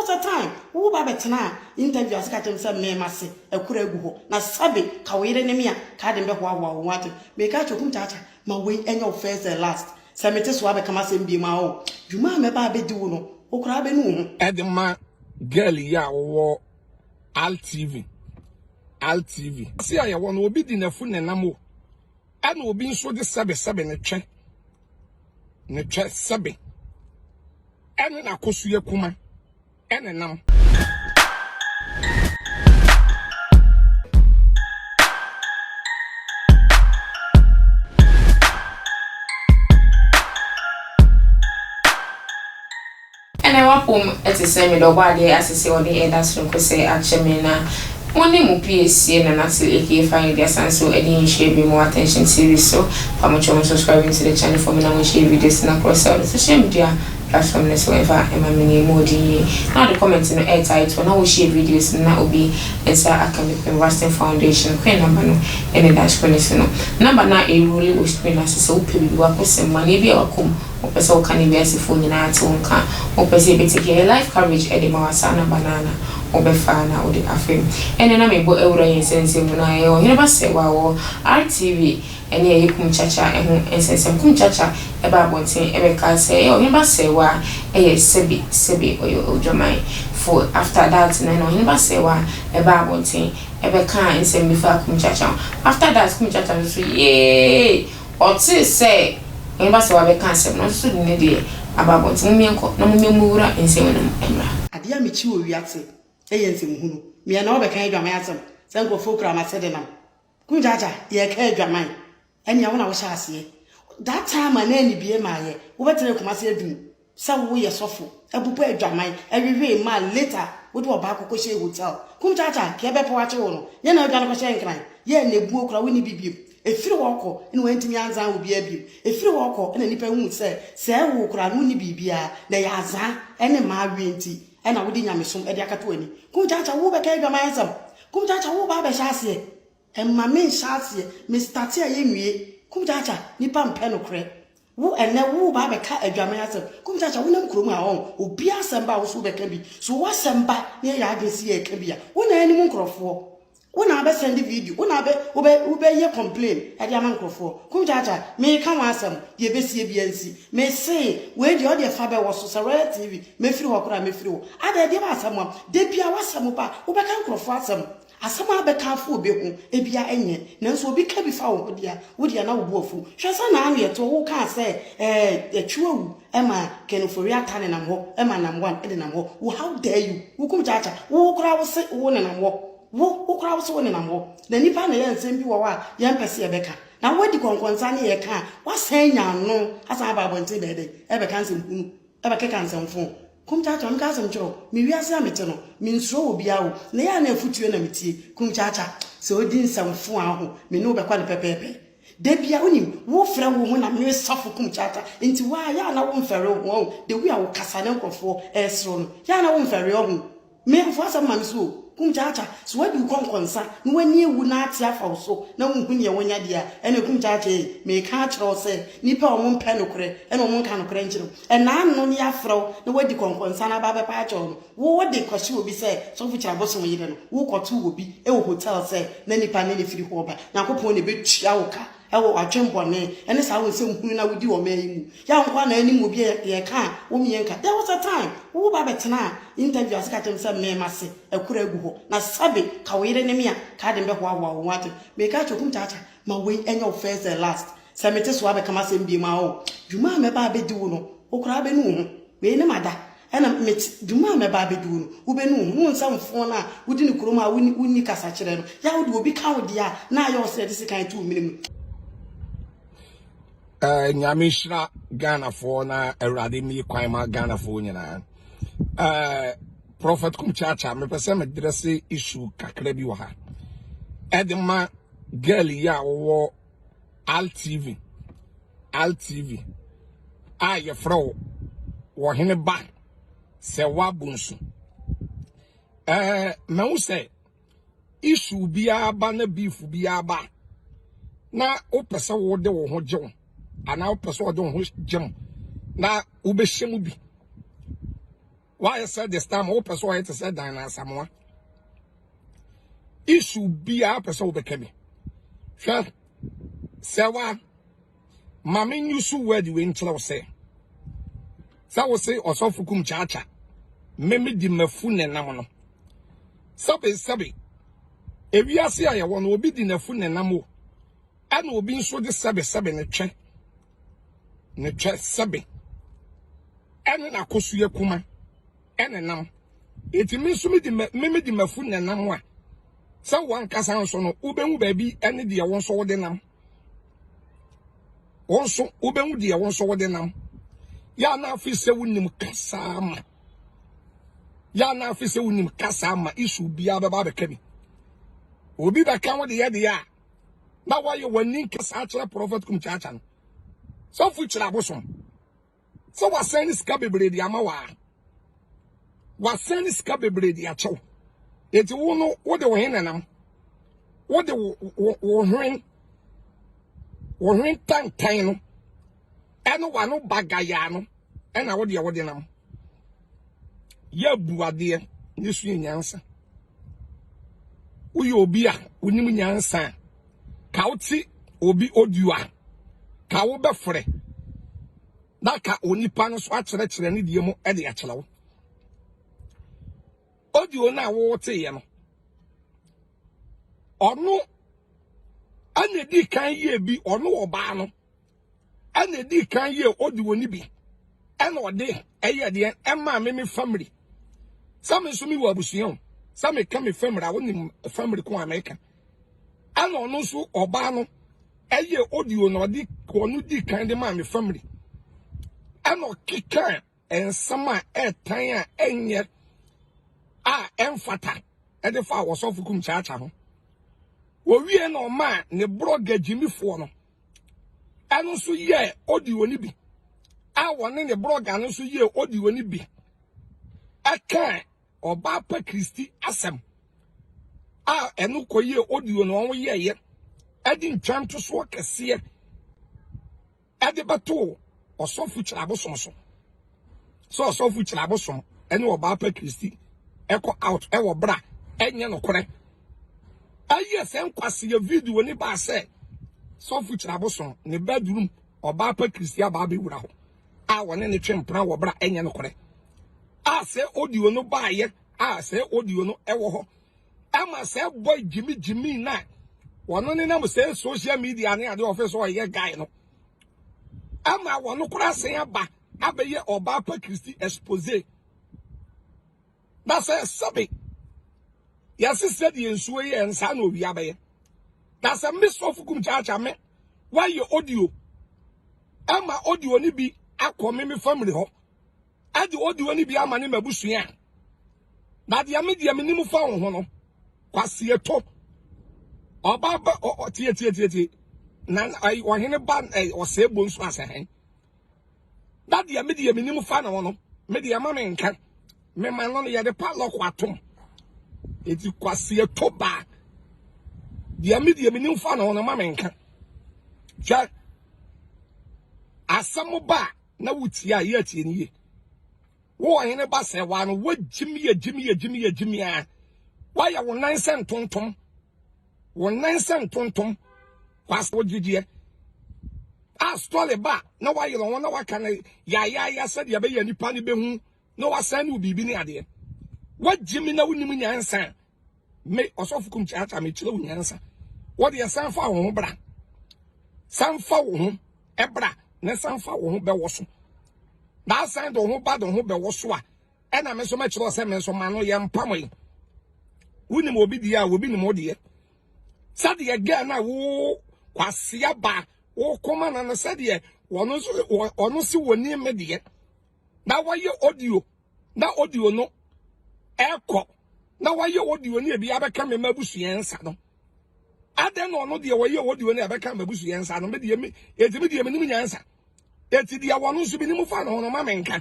was a time wo ba bɛtenaa interview ase ka kyerɛ me sɛ me mase akura agu hɔ na sɛbe ka wo yere ne me a ka ade mbɛhoahoa wo ho ate. Meka kyerɛ Kum Kyaakya ma wei ɛnyɛ wo first and last sɛ mete so abɛka m'asɛm biom a oh dwuma a mɛba abɛdi wo no wo koraa bɛnu wo ho. Ɛde ma girl yi a ɔwɔ Altv Altv. Ase a yɛwɔ no obi di n'afu nenam o ɛna obi nso de sɛbe sɛbe ne twɛ ne twɛ sɛbe ɛne n'akosua kuma ɛnenam. Ɛnɛ w'apom te sɛ me dɔ ɔbɔadeɛ ase sɛ ɔde ɛda soronko sɛ akyɛ me na mo ne mo piesie Nana Til aka Fine Aduasa nso de nhyira bi mo Attention TV so pa mo kyɛw mo subscribing to the channel for me na mo share videos no across all the social media platform no so ɛmfa ɛma me nea emu ɔden yie na ɔde comment no ɛɛtae toɔ na wo share videos no na obi nsa aka me pɛn Rustin Foundation kwan number no ɛna ɛda screen no so no number no a ɛrolli wɔ screen no ase sɛ wopɛ biribi wakosɛm ma nea bi a wakɔ mu Wopɛ sɛ woka ne wiasefoɔ nyinaa te wo nka, wopɛ sɛ yɛbɛtake yɛn life coverage de ma wo a, saa number no ara na wobɛfa na wode afrɛ mu. Ɛnnɛ na mebɔ awura yɛn nsɛnsɛm mu na ɛyɛ Ɔhene Basewa a ɔwɔ RTV ne ɛyɛ Kum Chacha ho nsɛnsɛm. Kum Chacha baa abɔnten bɛkaa sɛ ɛyɛ Ɔhene Basewa yɛ sɛbe sɛbe ɔyɛ odwaman fo after that no ɛna Ɔhene Basewa baa abɔnten bɛkaa nsɛm bi faa Kum Chacha ho. After that Kum Chacha nso so yeeii Ɔtee sɛ ne ba sɛ wabɛka asɛm no, ɔno nso de ne deɛ aba abɔnten. Mommeɛnkɔ na mommɛmmɔwura nsɛm no mu mmra. Adeɛ a mekyi wɔ wiase yɛ nsɛmhunu. Meɛ na wobɛka adwaman asɛm sɛ nkurɔfoɔ kura m'asɛde nam. Kumkyakya, yɛreka adwaman ɛnea wo na wohyɛ aseɛ. That time a na anibie maayɛ, wobɛtena Kumasi adum Sɛ wo yɛ sɔfo bobɔ adwaman wewee mmaa later wode ɔbaa kɔ kɔhyɛɛ hotel kum kyaakyaa kɛ bɛpɛ wakye wo no nyɛ na adwane kɔhyɛɛ nkran yɛ na ebuo koraa wonni bi biom efiri hɔ kɔ na wantumi anzan obiara biom efiri hɔ kɔ na nipa huu sɛ sɛɛ wo koraa no wonni biribiara na ɛyɛ azaa ɛne mmaa wie nti ɛna wode nyamesom ɛde akata w'ani kum kyaakyaa wo bɛka adwaman asɛm kum kyaakyaa wo ba abɛhyɛ aseɛ ɛmma me nhyɛ aseɛ me starte a yɛnwie kum kyaakyaa nipa mpɛ nokorɛ Wo ɛnɛ wo reba abɛka adwaman asɛm. Kum Chacha wo nam kurom ha ɔn, obiara asɛm ba a wo so wo bɛka bi. So wo asɛm ba na yɛyɛ adwene se yɛreka bi a, wo na anim nkorɔfoɔ. Wo na abɛ send video, wo na abɛ wo bɛ wo bɛ yɛ complain ɛde ama nkorɔfoɔ. Kum Chacha, meka wo asɛm, deɛ ɛbɛsie biara nsi. Me se, wei deɛ ɔdeɛ fa bɛ wɔ so, sɛ Royal TV, mɛfiri hɔ koraa a mɛfiri hɔ. Adɛn ɛdeɛ bɛ asɛm a, da biara w'asɛm ba a, wobɛka nkorɔfoɔ asɛm. Asɛm a bɛka afa obi ho ebia ɛnyɛ, nanso obi ka bi fa wo ho deɛ a, wo deɛ na wo bo afu. Hwɛ sɛ na ano yɛ to, wokaa sɛ ɛɛ Atwiw awu ma Ken Ofori-Atta nenam hɔ ma Nam One nenam hɔ. Wo how dare you? Wo kum kyaakya, wo koraa wo se wo nenam hɔ. Wo, wo koraa wo se wo nenam hɔ. Na nnipa na ɛyɛ nsɛm bi wɔ hɔ a yɛmpɛ sɛ yɛbɛka. Na woadi kɔnkɔnsa ne yɛka a, woasan anya ano asan aba abɔnten bɛyɛ dɛn? Ɛbɛka nsɛm hunu. Ɛbɛkeka nsɛmfo. Kumkyakya, meka asɛm kyerɛ wo, me wiase a mete no, mensuro obiara o, na ɛyɛ a na afutuo na metie. Kumkyakya, sɛ odi nsɛmfo a ho, me ne wo bɛkɔ no pɛpɛɛpɛ. Da biara, wonim, wofrɛ wo ho na me sɔfo Kumkyakya, nti wo a, yɛ a na womfɛre wo ho, ɔho, the way a wokasa na nkurɔfoɔ ɛresere no, yɛ a na womfɛre, ɔho. Me mfo asɛm ma me so o. Kum kyaakya, sɛ woadi wo kɔnkɔnsa na w'ani awu na ate afa wo so na wonhu neɛ wonya deɛ a, ɛneɛ kum kyaakya ei, meka akyerɛ wo sɛ nnipa a wɔn mpɛ nokorɛ na wɔn nka nokorɛ nkyerɛ wo, ɛnaa no ne yɛafrɛ wo na woadi kɔnkɔnsa na aba abɛpa akyɛw no, wo wode kɔhyɛ obi sɛ sɔfo kyerɛ abosom yere no, wo kɔtoo obi wɔ hotel sɛ na nipa ne ne firi hɔ reba, Nyankopɔn na ɛbɛtua wo ka wɔ w'adwen bɔne ne saa wo nsɛm hunu no a wodi wɔ ɔman yi mu. Yɛ wo nkoa na anim obi a yɛka a wo meɛ nka. There was a time wo ba bɛtenaa interview ase ka kyerɛ me sɛ me mase akura agu hɔ na sɛbe ka wo yere ne me a ka ade mbɛhoahoa wo ho ate. Meka kyerɛ kum kyaakya ma wei ɛnyɛ wo first and last sɛ mete so abɛka m'asɛm biom a oh dwuma a mɛba abɛdi wo no wo koraa bɛnu wo ho. Wei ne mada ɛna mete dwuma a mɛba abɛdi wo no wobɛnu wo ho ne wo nsa mfoɔ no a wodi no kurom a wonni kasakyerɛ no yɛ a wode obi ka wo deɛ a na ayɛ wo sɛ yɛde sekan to wo mene mu. Eh, nyame nhyira Ghanafoɔ na Awurade mmie kwan ma Ghanafoɔ nyinaa. Eh, Prophet Kum Chacha, mepɛ sɛ medrɛse issue kakra bi wɔ ha. Ɛde ma girl yi a wɔwɔ Al TV, Al TV, a yɛfrɛ wo wɔhene ba sɛ woabo nsu. Eh, mahu sɛ issue biara ba na beef biara ba na wopɛ sɛ wode wo ho gye wo anaa wopɛ sɛ wɔde wo ho gye mu na wobɛhyɛ mu bi. Wayɛ sɛ this time wopɛ sɛ ɔyɛ te sɛ Dan na Asamoah. Issue biara pɛ sɛ wobɛka bi. Hwɛ sɛ wa ma me use word wei nkyerɛ wo sɛ sɛ wo se ɔsɔfo kum kyaakya me me di mafu ne nam no. Sɛbe sɛbe ewiase a yɛwɔ no obi di nafu ne nam o ɛna obi nso de sɛbe sɛbe ne twɛ ne twɛ sɛbe ɛne n'akosua kuma ɛne nam eti me nso me di me me di mafu ne nam a sɛ wankasa nso no wobɛhu baabi ɛne deɛ wɔn nso wode nam wɔn nso wobɛhu deɛ wɔn nso wode nam yɛ ana afi sɛ wonim kasa ama yɛ ana afi sɛ wonim kasa ama isu biara bɛba abɛka bi obi bɛka wo deɛ deɛ a na wayɛ w'ani nkasa akyerɛ prɔfɛt kum kyaakya no sɔfo kyerɛ abosom sɛ wasan ne sika bebree de ama waa wasan ne sika bebree de akyɛw eti wo no wode wo he nanam wode wo wo hwen wo hwen tantan no ɛne wano bagayaa no ɛna wode a wode nam yɛ bu adeɛ ne so yɛ nyansa woyɛ obi a wonim nyansa a ka wote obi audio a ka wobɛfrɛ na ka onipa no so akyerɛkyerɛ ne deɛ mu de akyerɛ wo audio no a woteeɛ no ɔno ɛna di kan yie bi ɔno ɔbaa no ɛna edi kan yɛ odi wɔ ne bi ɛna ɔde ɛyɛ deɛ ɛmaa me me family sɛ me nso me wɔ abusua o sɛ me ka me family a wonim family ko a meka ɛna ɔno nso ɔbaa no ɛyɛ audio na ɔde ɔno di kan de maa me family ɛna ɔkeka nsɛm a ɛtan a ɛnyɛ a ɛmfata ɛde fa wɔsɔfo kum kyaakya ho wɔwie na ɔmaa ne borɔga gyimifoɔ no ɛno nso yɛɛ audio no bi a wɔne ne blogger no nso yɛɛ audio no bi ɛka ɔbaa pa Kristi asɛm a ɛno kɔyɛɛ audio no wɔn yɛɛyɛ ɛde ntwa ntosoɔ kɛseɛ ɛde bɛtoo ɔsɔfo kyerɛ abosom so sɛ ɔsɔfo kyerɛ abosom ɛne ɔbaa pa Kristi ɛkɔ out ɛwɔ bra ɛnyɛ nokorɛ ɛyɛ sɛ nkwaseɛ video ne baa sɛ sɔfo kyerɛ abosom ne bedroom ɔbaa pa Kristi abaa bɛwura hɔ a wɔne ne twe mpena wɔ bra ɛnyɛ nokorɛ a sɛ audio no baayɛ a sɛ audio no ɛwɔ hɔ ɛma sɛ boy gyimi gyimi na wɔno ne nam sɛ social media ne adeɛ ɔfɛ sɛ ɔyɛ guy no ɛma wɔno koraa sɛn aba abɛyɛ ɔbaa pa Kristi expose na sɛ sɛbe yɛse sɛdeɛ nsuo yɛ nsaa na owia bɛyɛ na sɛ me sɔfo kum kyaakya me wayɛ audio ɛma audio no bi akɔ me me family hɔ ɛde audio no bi ama ne mabusua na deɛ me deɛ menim fa wo ho no kwasieto ɔba ba tie tie tie tie na ɔhene ba ɔsɛe bo nso asɛ hɛn na deɛ me deɛ menim fa ne ho no me deɛ ma me nka me ma no no yɛde padlock atom eti kwasi eto baa deɛ me deɛ menim fa ne ho no ma me nka hwɛ asɛm ba na wotie a yɛ atie ne yie wo ɔhene ba sɛ wa no wogyimi yɛ gyimi yɛ gyimi yɛ gyimi a woayɛ wo nan sɛ ntontom Wo nan sɛ ntontom kwasa wo gyegyeɛ a story ba na wayerɛ ho na waka no yayaaya sɛdeɛ ɛbɛyɛ nipa no bɛhu na wasan ne wo biribi ne adeɛ wagye me na wonim nyansa me ɔsɔfo kum kyaakya mekyerɛ wo nyansa wɔdeɛ san fa wo ho bra san fa wo ho ɛbra na san fa wo ho bɛwɔ so na asan de wo ho ba de wo ho bɛwɔ so a ɛna me nso mɛkyerɛ sɛ me nso ma no yɛ mpam yi wonim obi deɛ a obi nim wo deɛ sɛdeɛ gɛɛ no a wo kwasea ba wo kɔma no no sɛdeɛ wɔno nso ɔno se wɔni me deɛ na wɔyɛ audio na audio no ɛkɔ na wɔyɛ audio no ebi abɛka me mabusua nsa no adɛn na ɔno deɛ wɔyɛ audio no ɛbɛka mabusua nsa no me deɛ me ɛti me deɛ menim nyansa Eti deɛ wɔn nso binom fa ne ho no ma menka.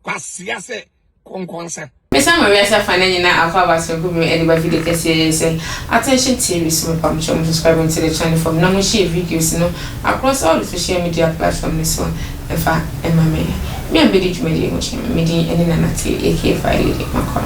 Kwasea sɛ kɔnkɔnsa. Mesan ma wiase afa no nyinaa akɔ aba soronko bi mu de ba video kɛseɛ yi sɛ Attention TV so mepa mo kyɛw mo subscribe to the channel for me na mo share videos no across all the social media platform no so mfa mma me. Me a mebɛdi dwumadie ho kyea me, me din ne Nana Tee aka Fire Lady Makɔ.